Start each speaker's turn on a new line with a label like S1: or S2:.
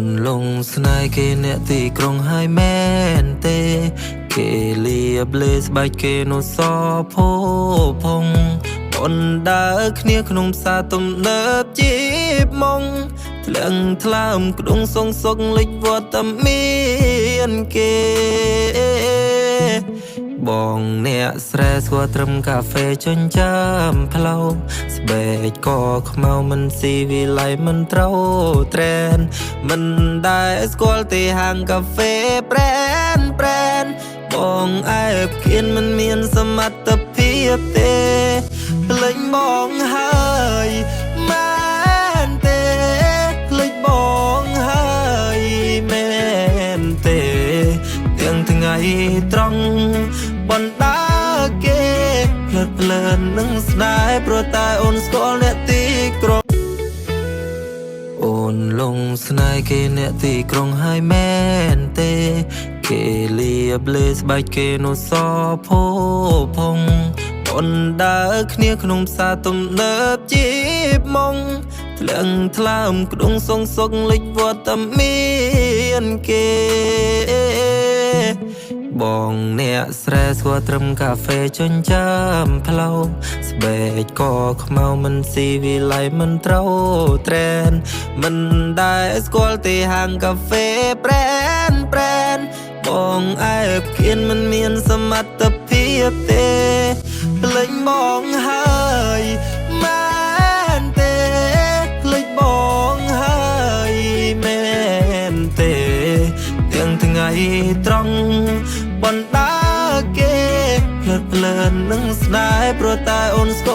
S1: នលងស្នេហ៍គេអ្នកទីក្រុងហើយមែនទេ គេលៀបលេស្បែកគេនោះសភោភងអូនដើរគ្នាក្នុងផ្សារទំនើបជីបមុងថ្លឹងថ្លើមក្ដុងសងសុកលិចវត្តមានគេ បងអ្នកស្រែស្គាល់ត្រឹមកាហ្វេចិញ្ចាំផ្លូវស្បែកកខ្មៅមិនស៊ីវិល័យមិនត្រូវត្រែនមិនដែលស្គាល់ទេហាងកាហ្វេប្រែនប្រែនបងអែបគៀនមិនមានសមត្ថភាពទេភ្លេចបងហើយមែនទេភ្លេចបងហើយមែនទេ ទាំងថ្ងៃត្រង់បណ្ដាគេភ្លើតភ្លើននឹងស្នេហ៍ព្រោះតែអូនស្គាល់អ្នកទីក្រុងអូនលងស្នេហ៍គេអ្នកទីក្រុងហើយមែនទេ គេលៀបលេស្បែកគេនោះសភោភងអូនដើរគ្នាក្នុងផ្សារទំនើបជីបមុងថ្លឹងថ្លើមក្ដុងសងសុកលិចវត្តមានគេ បងអ្នកស្រែស្គាល់ត្រឹមកាហ្វេចិញ្ចាំផ្លូវស្បែកកខ្មៅមិនស៊ីវិល័យមិនត្រូវត្រែនមិនដែលស្គាល់ទេហាងកាហ្វេប្រែនប្រែនបងអែបគៀនមិនមានសមត្ថភាពទេភ្លេចបងហើយមែនទេភ្លេចបងហើយមែនទេ ទាំងថ្ងៃត្រង់បណ្ដាគេភ្លើតភ្លើននឹងស្នេហ៍ព្រោះតែអូនស្